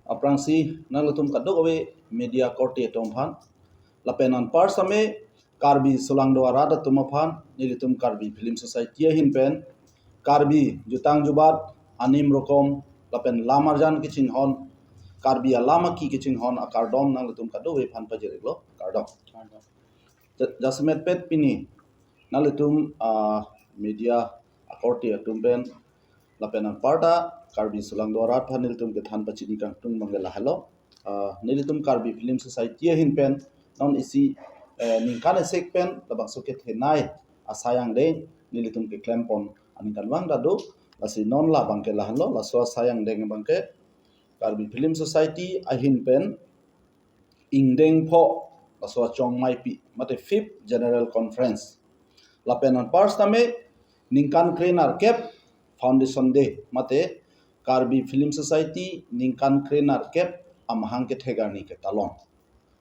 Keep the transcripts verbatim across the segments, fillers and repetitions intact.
Aphrangsi nanglitum kadokave media korte atum aphan lapen anpar same Karbi Sulangdo arat atum aphan nelitum Karbi Film Society ahin pen Karbi jutang jubat anim rokom lapen lam arjan kachinghon, Karbi alam aki kachinghon akardom nanglitum kadokave aphan pajir-iklo, kardom. Ja-, jasemet pet pini nanglitum, ah, media akorte atum pen lapen anparta Karbi Sulangdo arat aphan nelitum kethan pachini kangtung abangke lahelo. Ah, nelitum Karbi Film Society ahin pen non isi, eh, ningkan esek pen labangso kethenei asai angdeng nelitum keklempon aningkanvang ta do. Lasi non labangke lahelo, laso asai angdeng abangke Karbi Film Society ahin pen ingdeng pho laso achongmaipi mate fifth General Conference. Lapen anpar same ningkan krenerkep Foundation Day mate Karbi Film Society ningkan krenerkep amahang kethek arni ketalon.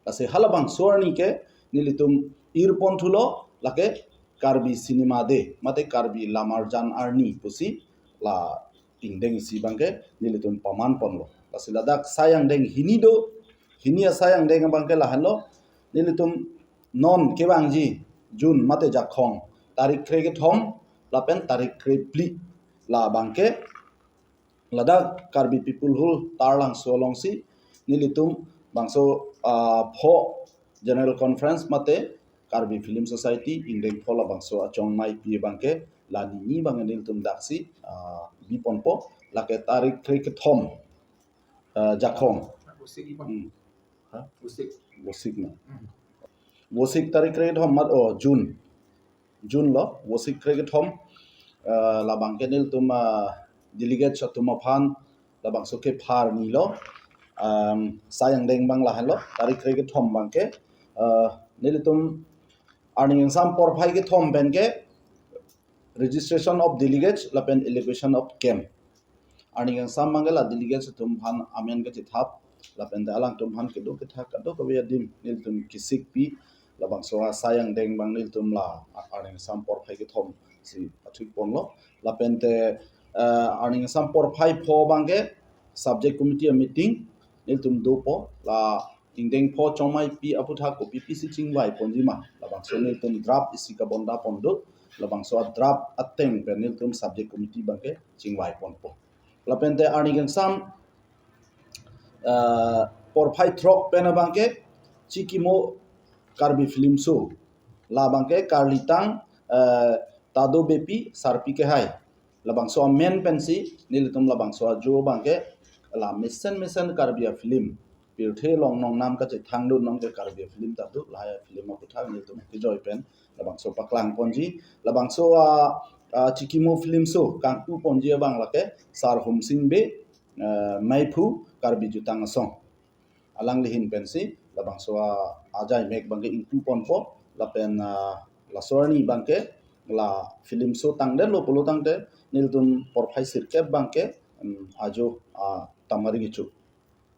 Lasi halabangso arni ke nelitum irpon thulo lake Karbi Cinema Day mate Karbi lam arjan arni pusi la ingdeng isi abangke nelitum paman ponlo. Lasi ladak asai angdeng hini do, hini asai angdeng abangke lahenlo, nelitum non kevangji June mate Jakhong tarik krekethom lapen tarik krephli labangke ladak Karbi People Hall Taralangso alongsi nelitum bangso, ah, pho General Conference mate Karbi Film Society ingdeng pho labangso achongmaipi abangke la nini abang nelitum daksi, ah, biponpo lake tarik krekethom, ah, Jakhong. Vosik iba. Hmm. Ha? Vosik. Vosik na. Hmm. Vosik tarik krekethom mat, oh, June. June lo, vosik krekethom, ah, labangke nelitum, ah, delegates atum aphan labangso kepha arni lo, um, asai angdeng abang lahenlo, tarik krekethom abangke, ah, nelitum arni kangsam porphai kethom penke registration of delegates lapen allocation of camp. Arni kangsam abangke la delegates atum aphan amen kachethap lapen te alangtum aphan kedo kethak kadokave adim nelitum kesikpi labangso asai angdeng abang nelitum la arni kangsam porphai kethom si pathik ponlo. Lapen te, eh, arni kangsam porphai pho abangke subject committee a meeting nelitum dopo, la ingdeng pho chongmaipi aputhak kopi pisi chingvai ponji ma, labangso nelitum draft isi kabonda pon do, labangso a draft ateng pen nelitum subject committee abangke chingvai ponpo. Lapen te arni kangsam, eh, porphai throk pen abangke Chikimo Karbi Film Show, labangke karlitang, eh, Tado Beypi Sarpi Kehai, labangso amen pensi nelitum labangso ajo abangke la mesen mesen Karbi a film, pirthe along nongnam kachethangdun nong ke Karbi a film ta do, lahai a film aputhak nelitum kejoi pen labangso paklang ponji, labangso a, a Chikimo Film Show kangpu ponji abang lake Sar Homsing Bey, eh, Meiphu Karbi Jutang Asong, alangli ahin pensi labangso a ajai mek abangke ingpu ponpo, lapen, ah, laso arni abangke la film show tangdetlo pulo tangte nelitum porphai sirkep abangke, em, ajo, ah, tamari kecho.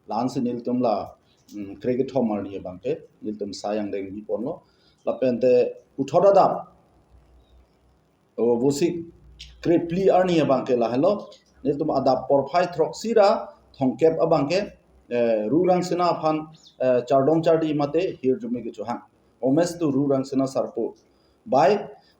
La-ansi nelitum la, em, krekethom arni abangke nelitum asai angdeng biponlo. Lapen te puthot adap, o, vosik krephli arni abangke lahenlo, nelitum adap porphai throksi ra thomkep abangke, eh, Ru Rangsina aphan, eh, chardom chardi mate hirjume kechohang. Homage to Ru Rangsina Sarpo by,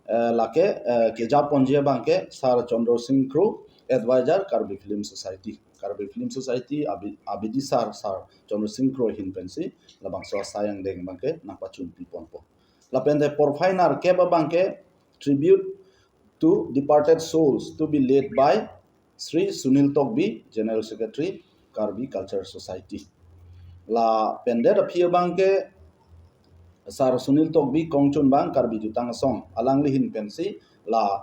eh, lake, eh, keja ponji abangke Sar Chandra Sing Kro, Advisor Karbi Film Society. Karbi Film Society abi-, abidi sar, Sar Chandra Sing Kro ahin pensi labangso asai angdeng abangke nangpachunpi ponpo. Lapen te porphai nerkep abangke Tribute to Departed Souls to be led by Sri Sunil Tokbi, General Secretary, Karbi Culture Society. Lapen det aphi abangke Sar Sunil Tokbi kongchunbang Karbi Jutang Asong, alangli ahin pensi la,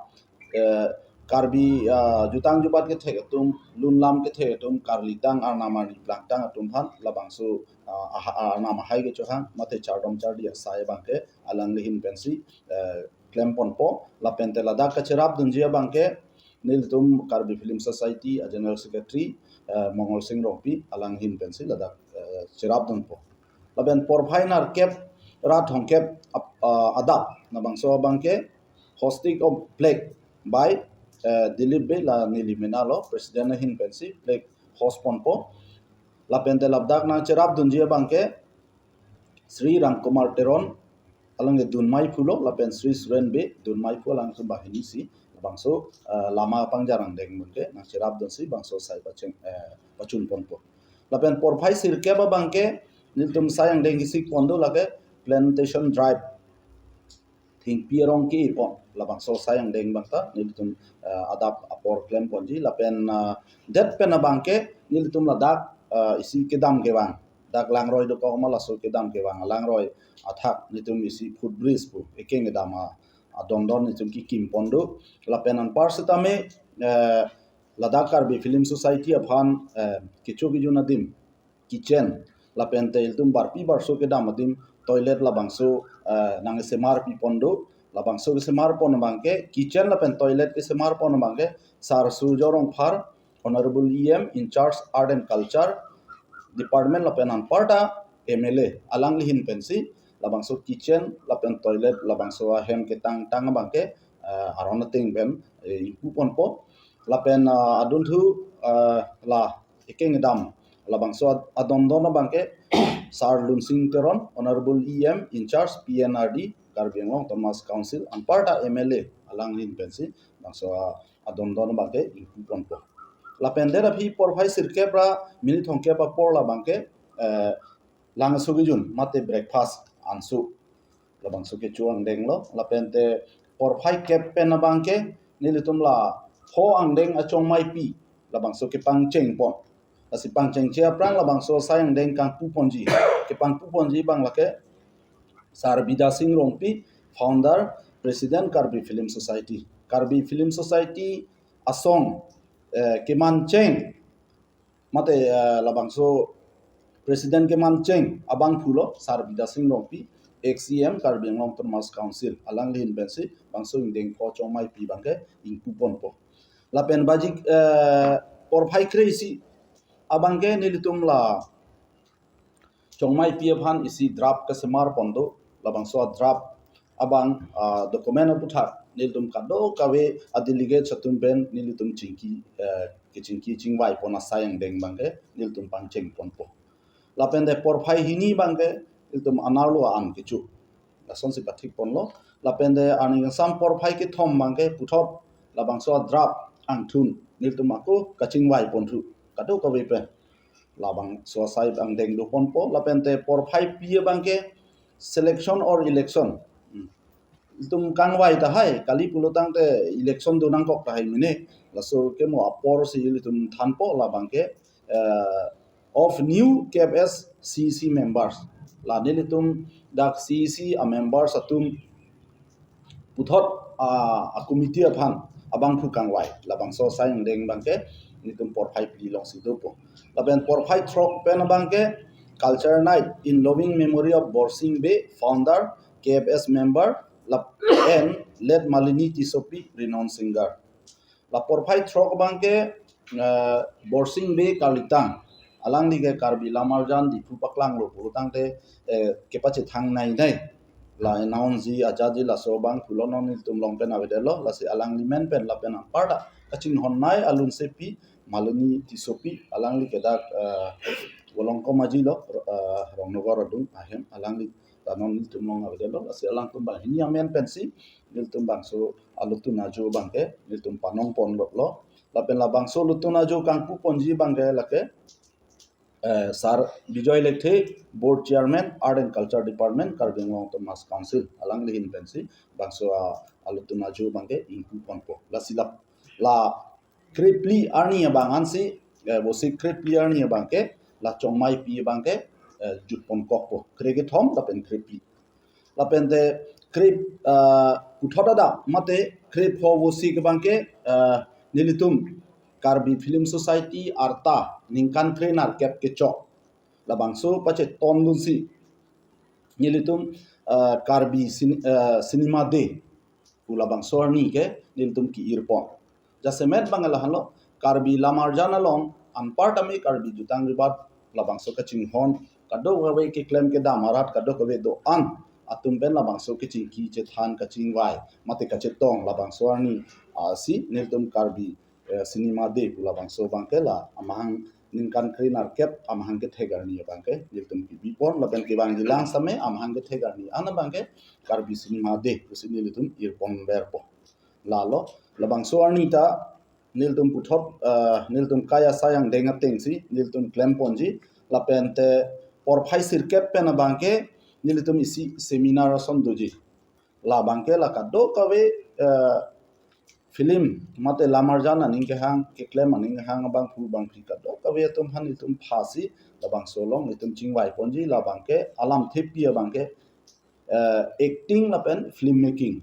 eh, Karbi, ah, jutang jubat kethek atum, lun lam kethek atum, karlitang arnam arni plangtang atum aphan labangso, ah, aha-, arnam ahai kechohang mate chardom chardi asai abangke alangli ahin pensi, eh, klem ponpo. Lapen te ladak kacherapdunji abangke nelitum Karbi Film Society a General Secretary, eh, Mongol Sing Rongpi, alang ahin pensi ladak, eh, cherapdunpo. Lapen porphai nerkep ra thomkep ap-, ah, adap labangso abangke Hoisting of Flag by, eh, Dilip Bey, la neli mena lo, President ahin pensi flag hoist ponpo. Lapen te ladak nangcherap dunji abang ke Sri Ramkumar Teron, alang ke dunmai pulo, lapen Sri Suren Bey, dunmai pu, alangtum banghini si bangso, eh, lama pangjar angdeng abang ke nangcherap dunsi bangso sai pacheng, eh, pachun ponpo. Lapen porphai sirkep abang ke nelitum sai angdeng kisik pon do, lake plantation drive, thengpi arong ke-e pon, labangso sai angdeng abang ta nelitum, eh, adap apor klem ponji. Lapen, eh, det pen abang ke nelitum ladak, eh, isi kedam kevang, dak langroi dokok ma, laso kedam kevang alangroi athak nelitum isi footbridge pu ekeng kedam a, adondon nelitum kikim pon do. Lapen anpar setame, eh, ladak Karbi Film Society aphan, eh, kecho kejun adim kitchen, lapen te ilitum barpi barso kedam adim toilet labangso, eh, nangsemar pi pon do. Labangso kesemar pon abang ke, kitchen lapen toilet kesemar pon abang ke Sar Surjo Rongphar, Honorable E M in charge Art and Culture Department, lapen anparta M L A, alangli ahin pensi labangso kitchen lapen toilet labangso ahem ketangtang abang ke, eh, aron ateng pen, eh, ingpu ponpo. Lapen, eh, adunthu, eh, la ekeng kedam labangso ad-, adondon abang ke Sar Lunsing Teron, Honorable E M in charge P N R D, Karbi Anglong Autonomous Council, anparta M L A, alangli ahin pensi bangso, ah, adondon abang ke ingpu ponpo. Lapen det aphi porphai sirkep ra minit thomkep apor labang ke, eh, langso kejun mate breakfast anso labangso kecho angdeng lo. Lapen te porphai kep pen abang ke nelitum la pho angdeng achongmaipi labangso kepangcheng pon. Lasi pangchengche aphrang labangso sai angdeng kangpu ponji, kepangpu ponji abang lake Sar Bidya Sing Rongpi, Founder, President Karbi Film Society. Karbi Film Society asong, eh, kemancheng mate, eh, labangso President kemancheng abangphu lo Sar Bidya Sing Rongpi, ex C M Karbi Anglong Autonomous Council, alangli ahin pensi bangso angdeng pho chongmaipi abang ke ingpu ponpo. Lapen baji, eh, porphai kre-isi abang ke nelitum la chongmaipi aphan isi draft kesemar pon do, labangso draft abang, ah, document aputhak nelitum kadokave a-delegate atum pen nelitum chingki, eh, kechingki chingvai pon asai angdeng abang ke nelitum pangcheng ponpo. Lapen te porphai hini abang ke nelitum anerlo an kecho, lasonsi pathik ponlo. Lapen te arni kangsam porphai kethom abang ke puthot labangso draft angthun nelitum ako kachingvai ponthu kadokave pen, labangso asai angdeng do ponpo. Lapen te porphai phli abang ke selection or election. Hmm. Ilitum kangvai tahai, kali pulo tangte election do nangkok tahai mene. Laso ke mo apor si ilitum thanpo labang ke, eh, of new K F S C E C members. La nelitum dak C E C a-members atum puthot, ah, a-committee aphan abangphu kangvai, labangso asai angdeng abang ke nelitum porphai phli alongsi dopo. Lapen porphai throk pen abang ke culture night in loving memory of Borsing Bey, founder K F S member, lap-, and late Malini Tissopi, renowned singer. La porphai throk abang ke, eh, Borsing Bey karlitang, alangli ke Karbi Lamarjan Diphu paklanglo pulo tangte, eh, kepachethang nainai, la announce ji ajatji laso abangphu lo, non nelitum along pen avedetlo, lasi alangli amen pen lapen anparta kachinghon nai alunsepi Malini Tissopi, alangli ke dak, eh, Volongkom Aji lo, eh, Rongnogor adung ahem, alangli ta non nelitum along avedetlo, lasi alangtum banghini amen pensi nelitum bangso alutun ajo abang ke nelitum panong ponlo. Lapen labangso alutun ajo kangpu ponji abang ke lake, eh, Sar Bijoy Lekthe, Board Chairman, Art and Culture Department, Karbi Anglong Autonomous Council, alangli ahin pensi bangso, ah, alutun ajo abang ke ingpu ponpo. Lasi la, la kre phli arni abang ansi, eh, Vosik kre phli arni abang ke la chongmaipi abang ke, eh, jut ponkokpo. Kre kethom lapen kre phli. Lapen te kre, eh, puthot adap mate kre pho Vosik abang ke, eh, nelitum Karbi Film Society arta ningkan kre nerkep kechok, labangso pachetondunsi nelitum, eh, Karbi Cin-, eh, Cinema Day pu labangso arni ke nelitum ki-ir pon. Jasemet abang lahenlo, Karbi Lamarjan along anparta me Karbi jutang ribat labangso kachinghon kadokave keklem kedam arat kadokave do-an atum pen labangso kechingki chethan kachingvai mate kachetong labangso arni, ah, si nelitum Karbi, eh, Cinema Day pu labangso abang ke la amahang ningkan kre-nerkep amahang kethek arni abangke nelitum kebipon, lapen kevangjilang same amahang kethek arni an abangke Karbi Cinema Day pusi nelitum irponverpo. Lalo, labangso arni ta nelitum puthot, eh, nelitum kai asai angdeng atengsi nelitum klemponji, lapente porphai sirkep pen abangke nelitum isi seminar ason doji. Labangke la kadokave, eh, film mate lamarjan aning kehang, keklem aning kehang abangphu bangphi kadokave atum aphan nelitum phasi labangso along nelitum chingvaiponji. Labangke alam thepi abangke, eh, acting lapen film making.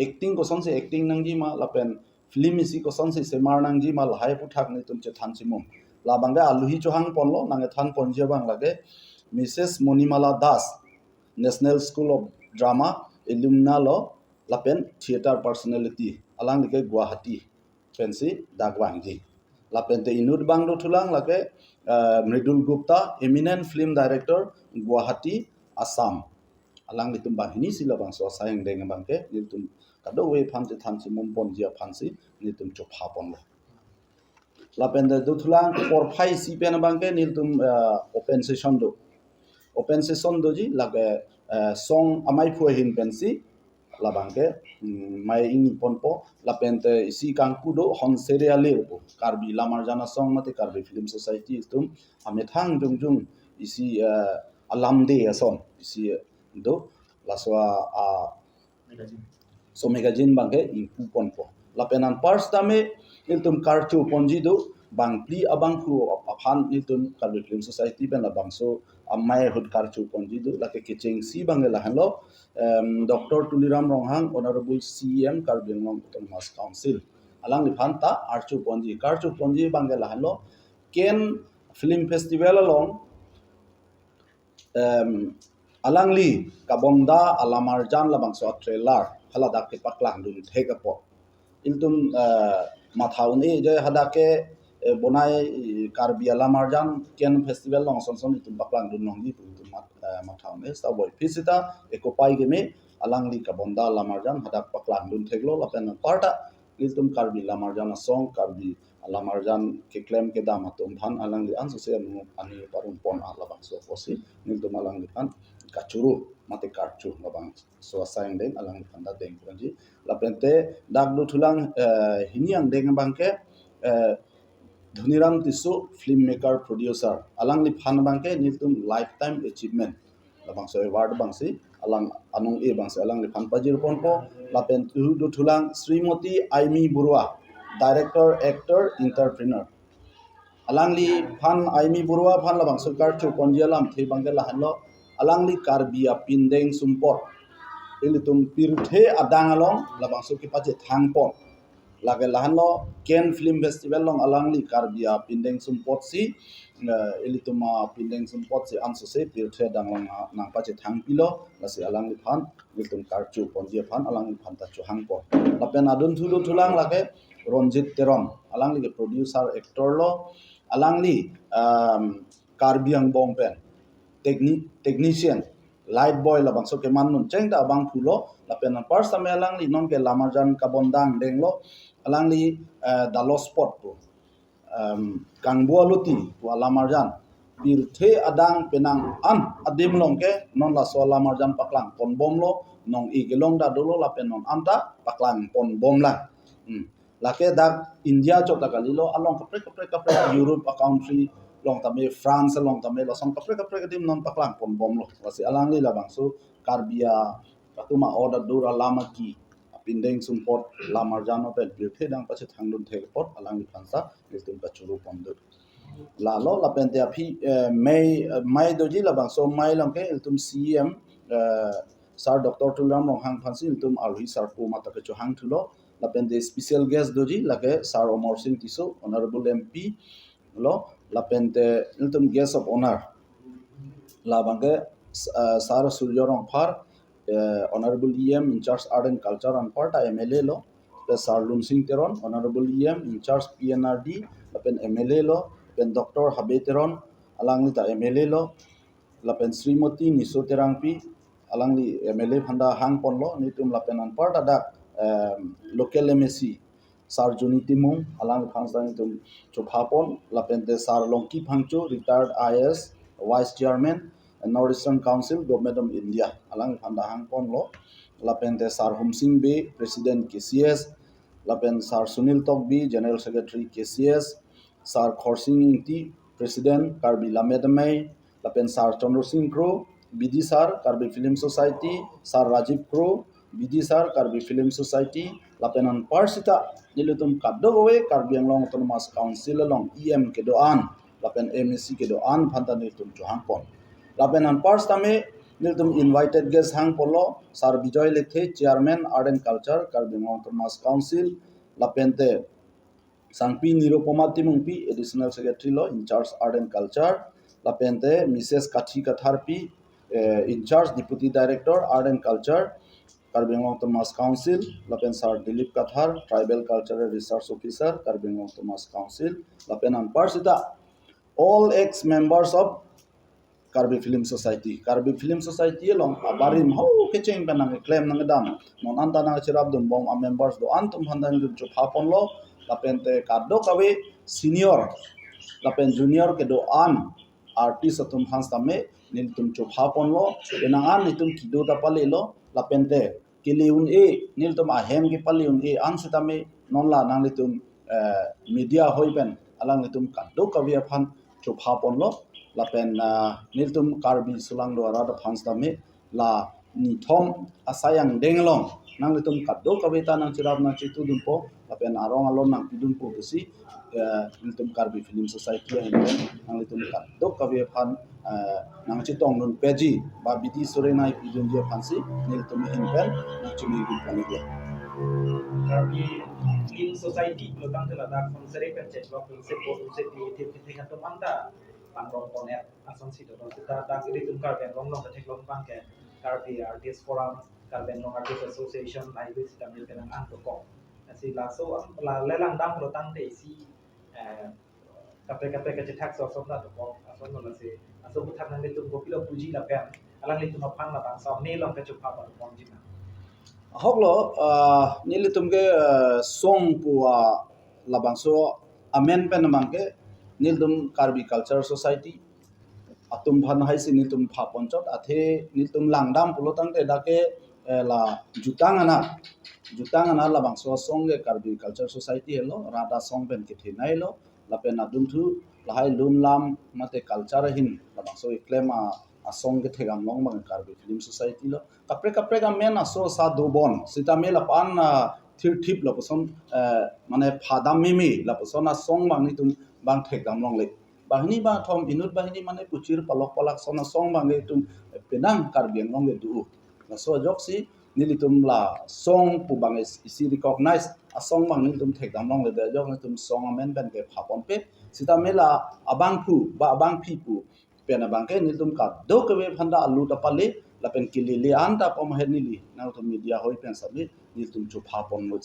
Acting kosonsi acting nangjima lapen film isi kosonsi semar nangjima lahai aphuthak nelitum chethan chimum. Labangke aluhi chohangponlo, nangkethanponji abang lake Missus Monimala Das, National School of Drama alumna lo, lapen theatre personality, alanglike Guwahati pensi dak vangji. Lapente inut abang dothulang lake, eh, Mridul Gupta, eminent film director, Guwahati, Assam. Alanglitum banghini si labangso asai angdeng abangke nelitum kadokave aphan chethan chimumponji aphansi nelitum chophaponlo. Lapente dothulang porphai isi pen abangke nelitum, eh, open session do. Open session doji lake, eh, song amei phu ahin pensi labangke, mm, mei ingniponpo, lapente isi kangpu do Honseri Alir pu, Karbi Lamarjan Asong mate Karbi Film Society atum amethang jongjong isi, eh, alamde ason isi, eh, do, laso a, a, so magazine abangke ingpuponpo. Lapen anpar sitame nelitum karchoponji do, bangphli abangphu aphan nelitum Karbi Film Society pen labangso amei ahut karchoponji do, lake kechengsi abangke lahenlo, em, Doctor Tuliram Ronghang, Honorable C E M Karbi Anglong Autonomous Council, alangliphan ta archoponji. Karchoponji abangke lahenlo, Ken Film Festival along, em, alangli kabonda alamarjan labangso a-trailer haladak kepaklangdunthek apot. Ilitum, eh, matha un-e je hadak ke, eh, bonai, eh, Karbi alamarjan Ken Festival along sonson itum paklangdun longji pu itum mat-, eh, matha un-e, seta voiphit seta ekopai keme alangli kabonda alamarjan hadak paklangduntheklo, lapen anparta ilitum Karbi Lamarjan Asong, Karbi alamarjan keklem kedam atum aphan alangli ansose anu ani parongpon a labangso apotsi nelitum alangliphan kachoro mate karcho labangso asai angdeng alangliphan ta dengponji. Lapente dak dothulang, eh, hini angdeng abangke, eh, Dhoniram Tisso, filmmaker, producer, alangliphan abangke nelitum lifetime achievement labangso award abangsi alang anong-e abangsi alangliphan pajirponpo. Lapen thu dothulang Srimoti Aimee Baruah, director, actor, entrepreneur. Alangliphan, Aimee Baruah aphan labangso karchoponji alamthe abangke lahenlo, alangli Karbi apindeng sumpot ilitum pirthe adang along labangso kepachethangpon. Lake lahenlo Ken Film Festival along alangli Karbi apindeng sumpotsi, eh, ilitum apindeng sumpotsi ansose pirthe adang along, ah, nangpachethangpilo, lasi alangliphan ilitum karchoponji aphan alangliphan ta chohangpon. Lapen adunthu dothulang lake Ronjit Teron, alangli ke producer, actor lo, alangli, um, Karbi angbong pen techni-, technician, light boy labangso keman nuncheng ta abangphu lo, lapen anpar sitame alangli nonke lamarjan kabonda angdeng lo, alangli, eh, Dalos Pot pu, em, Kangbu Aluti pu alamarjan pirthe adang penang an adim along ke non laso alamarjan paklangponbomlo, nong-e kelong ta dolo lapen non anta paklangponbomlang. Hmm. Lake dak India chot ta kalilo, along kaprek kaprek kaprek Europe a-country along tame, France along tame, lason kaprek kaprek adim non paklangponbomlo. Lasi alangli labangso Karbi atum a-ot adur alam aki apindeng sumpot lamarjan pen pirthe adang pachethangdunthek apot alangliphan ta ilitum kachoropon do. Lalo lapente aphi, eh, mei, eh, mei doji labangso mei along ke ilitum C E M, eh, Sir Doctor Tuliram Ronghang aphansi ilitum aluhi sarpo mata kechohangthulo. Lapente special guest doji lake Sir Amarsing Tisso, Honorable M P lo, lapente ilitum guest of honor labangke, eh, Sir Surjya Rongphar, eh, Honorable E M in charge Art and Culture anparta M L A lo, lapen Sir Lunsing Teron, Honorable E M in charge P N R D, lapen M L A lo, lapen Doctor Habe Teron, alangli ta M L A lo, lapen Srimoti Niso Terangpi, alangli M L A aphan ta hangponlo, nelitum lapen anparta dak, em, local M A C, Sar Juni Timung, alangphan ta nelitum chopha pon, lapente Sar Longki Phangcho, retired I A S, Vice Chairman, North Eastern Council, Government of India, alangphan ta hang ponlo, lapente Sar Humsing Bey, President K C S, lapen Sar Sunil Tokbi, General Secretary K C S, Sar Khorsing Ingti, President Karbi Lammet Amei, lapen Sar Chandra Sing Kro, B D Sar, Karbi Film Society, Sar Rajiv Kro, B D Sar, Karbi Film Society, lapen anpar sita nelitum kadokave Karbi Anglong Autonomous Council along E M kedo-an, lapen M A C kedo-an aphan ta nelitum chohang pon. Lapen anpar sitame nelitum invited guest hang ponlo, Sar Bijoy Lekthe, Chairman Art and Culture, Karbi Anglong Autonomous Council, lapente Sangpi Nirupama Timungpi, Additional Secretary lo, in charge Art and Culture, lapente Missus Kathi Katharpi, eh, in charge Deputy Director Art and Culture, Karbi Anglong Autonomous Council, lapen Sar Dilip Kathar, Tribal Cultural Research Officer, Karbi Anglong Autonomous Council, lapen anpar sita all ex members of Karbi Film Society. Karbi Film Society along abarim hau kecheng pen nangklem nangdam, non anta nangcherap dun bom a members do-an atum aphan ta nelitum chopha ponlo, lapente kadokave senior lapen junior kedo-an artist atum aphan sitame nelitum chopha ponlo, penang an nelitum kedo ta palelo, lapente kele un-e, nelitum ahem kepale un-e an sitame non la nanglitum, eh, media hoi pen alanglitum kadokave aphan chopha ponlo, lapen, ah, nelitum Karbi sulang do arat aphan sitame la nithom asai angdeng along nanglitum kadokave ta nangcherap nangchetu dunpo, lapen arong alon nangpi dunpo pusi, eh, nelitum Karbi Film Society ahin pen nanglitum kadokave aphan, eh, nangchetong dun peji, ba bidi sore nangpi dunji aphansi nelitum ahin pen nangchini dun pon-iklo. Karbi Film Society pulo tangte ladak Sonsere pen chek lok, Sonsere pen chek lok, thip thip thip atum anta pangrong pon-et asonsi do, sita dak ilitum Karbi Anglong along theklong abang ke Karbi Artist Forum, Karbi Anglong Artist Association, lahai pen sitame penang an dokok. Lasi laso am la lelang dam pulo tangte isi, eh, kaprek kaprek kachethak ason ta dokok, ason lo lasi, aso aputhak nanglitum kopilo puji lapen alanglitum aphan labangso amei along kachopha pon ponji ma? Ahok lo, ah, nelitum ke, ah, song pu, ah, labangso amen pen abang ke nelitum Karbi Culture Society atum aphan haisi nelitum pha ponchot, athe nelitum langdam pulo tangte dak ke, eh, la jutang anak, jutang anak labangso asong ke Karbi Culture Society helo, rat asong pen kethenei lo, lapen adun thu lahai lun lam mate culture ahin labangso keklem a, asong kethek damlong abang Karbi Film Society lo. Kaprek kaprek amen aso asa dobon, sitame lapu-an, ah, thirthip lapuson, eh, mane phadam meme lapuson asong abang nelitum abang thek damlongle. Banghini bangthom inut banghini mane puchir palok palak ason asong abang nelitum, eh, penang Karbi Anglong ke do. Laso ajoksi nelitum la song pu abang is-, isi recognize asong abang nelitum thek damlongle, de ajok nelitum song amen pen kepha ponpe. Sitame la abangphu ba abangpi pu pen abang ke nelitum kadokave aphan ta alu ta pale, lapen kelele an ta pom ahet neli nangtum media hoi pen sitame nelitum chopha ponlo,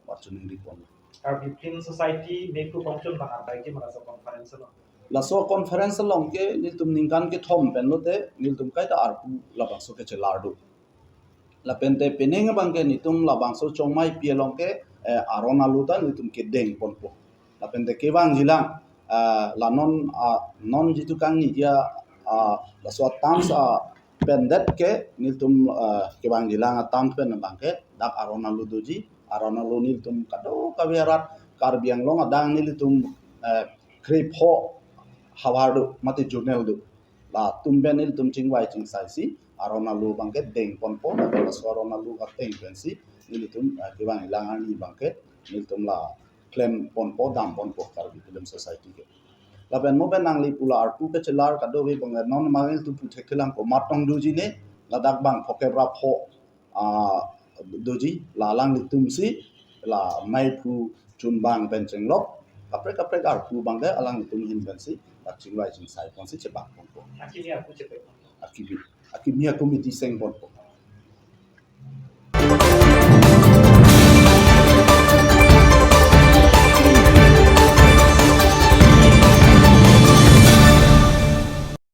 ba choningri ponlo. Karbi Film Society mekhu kongchun bang arbai ke ma laso conference along? Laso conference along ke nelitum ningkan kethom pen lote nelitum kaita arpu labangso kechelar do. Lapente penang abang ke nelitum labangso chongmai pi along ke, eh, aron alu ta nelitum kedeng ponpo. Lapente kevangjilang, eh, la non, ah, non jitu kangni dia, ah, laso a-terms, ah, pendet ke nelitum, ah, kevangjilang a-terms pen abang ke dak aron alu doji, aron alu nelitum kadokave arat Karbi Anglong adang nelitum, eh, krepho havar do mate zonal do. Latum pen nelitum chingvai chingsai si aron alu abang ke deng ponpo, lapen laso aron alu ateng pensi nelitum, ah, kevangjilang arni abang ke nelitum la klem ponpo, dam ponpo Karbi Film Society ke. Lapen mo pen nangli pu la arpu kechelar kadokave abang non abang nelitum pu thekthelang komat tong doji ne, ladak abang phokep ra pho, ah, doji, la alanglitum si la meiphu chunbang pen chenglok, kaprek kaprek arpu abang ke alanglitum ahin pensi la chingvai chingsai ponsi chebang ponpo. Akimi arpu chepek ponpo. Akimi, akimi a-committee seng ponpo.